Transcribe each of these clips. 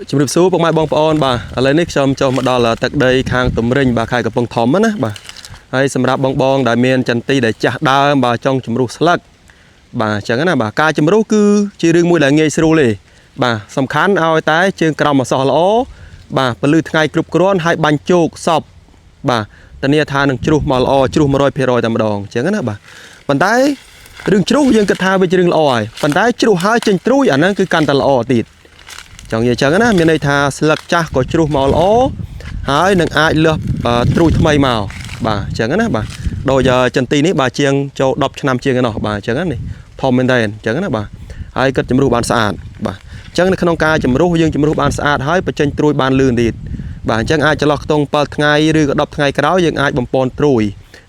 ជំរាបសួរពុកម៉ែបងប្អូនបាទឥឡូវនេះខ្ញុំចុះមកដល់ទឹកដីខាងទំរិញបាទខេត្តកំពង់ធំណាបាទហើយសម្រាប់បងបងដែលមានចន្ទីដែលចាស់ដើមបាទចង់ជំរុះស្លឹកបាទអញ្ចឹងណាបាទការជំរុះគឺជារឿងមួយដែលងាយស្រួលទេបាទសំខាន់ឲ្យតែជើងក្រោមអសោះល្អបាទពលឺថ្ងៃគ្រប់គ្រាន់ហើយបាញ់ជោគសពបាទធានាថានឹងជ្រុះមកល្អជ្រុះ100%តែម្ដងអញ្ចឹងណាបាទប៉ុន្តែរឿងជ្រុះយើងគិតថាវាជារឿងល្អហើយប៉ុន្តែជ្រុះហើយចេញត្រួយអាហ្នឹងគឺកាន់តែល្អទៀត ចង់និយាយចឹងណាមានន័យថាស្លឹកចាស់ក៏ជ្រុះមកល្អហើយនឹងអាចលើសត្រួយថ្មីមកបាទអញ្ចឹងណាបាទដូចចន្ទីនេះបាទជាងចូល10ឆ្នាំជាងឯណោះបាទអញ្ចឹងណានេះធំមែនតើអញ្ចឹងណាបាទហើយគិតជំរុះបានស្អាតបាទអញ្ចឹងនៅក្នុងការជំរុះយើងជំរុះបានស្អាតហើយបញ្ចេញត្រួយបានលឿនទៀតបាទអញ្ចឹងអាចចន្លោះខ្ទង់7ថ្ងៃឬក៏10ថ្ងៃក្រោយយើងអាចបំពន់ត្រួយ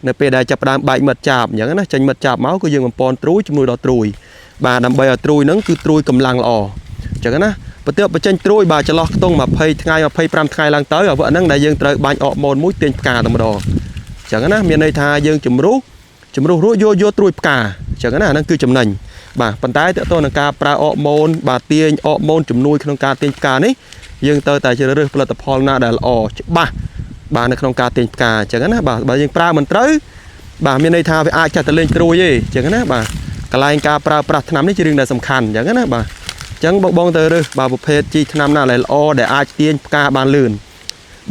នៅពេលដែលចាប់ផ្ដើមបែកមិត្តចាប់អញ្ចឹងណាចេញមិត្តចាប់មកគឺយើងបំពន់ត្រួយជំនួយដល់ត្រួយបាទដើម្បីឲ្យត្រួយហ្នឹងគឺត្រួយកម្លាំងល្អអញ្ចឹងណា បន្ទាប់បញ្ចេញត្រួយបាទចន្លោះខ្ទង់20ថ្ងៃ25ថ្ងៃឡើងទៅអ្វីហ្នឹងដែលយើងត្រូវបាញ់អរម៉ូនមួយទាញផ្កាតែម្ដងអញ្ចឹងណាមានន័យថាយើងជំរុះជំរុះរួចយកយកត្រួយផ្កាអញ្ចឹងណាអាហ្នឹងគឺចំណេញបាទប៉ុន្តែតើតើនឹងការប្រើអរម៉ូនបាទទាញអរម៉ូនជំនួយក្នុងការទាញផ្កានេះយើងត្រូវតែជ្រើសរើសផលិតផលណាដែលល្អច្បាស់បាទនៅក្នុងការទាញផ្កាអញ្ចឹងណាបាទបើយើងប្រើមិនត្រូវបាទមានន័យថាវាអាចចាស់តែលេងត្រួយទេអញ្ចឹងណាបាទកន្លែងការប្រើប្រាស់ថ្នាំនេះជារឿងដែលសំខាន់អញ្ចឹងណាបាទ អញ្ចឹងបងបងទៅរើសបាទប្រភេទជីថ្នាំណាដែលល្អដែលអាចទាញផ្កាបានលឿន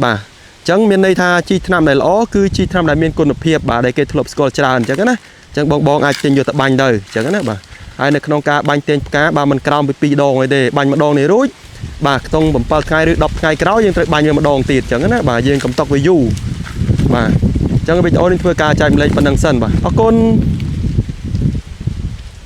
បាទអញ្ចឹងមានន័យថាជីថ្នាំដែលល្អគឺជីថ្នាំដែលមានគុណភាពបាទដែលគេធ្លាប់ស្គាល់ច្រើនអញ្ចឹងណាអញ្ចឹងបងបងអាចទិញយកទៅបាញ់ទៅអញ្ចឹងណាបាទហើយនៅក្នុងការបាញ់ទាញផ្កាបាទមិនក្រោមពី2ដងអីទេបាញ់ម្ដងនេះរួចបាទខ្ទង់7ថ្ងៃឬ10ថ្ងៃក្រោយយើងត្រូវបាញ់វាម្ដងទៀតអញ្ចឹងណាបាទយើងកំតុកវាយូរបាទអញ្ចឹងវីដេអូនេះធ្វើការចែកម្លែកប៉ុណ្ណឹងសិនបាទអរគុណ។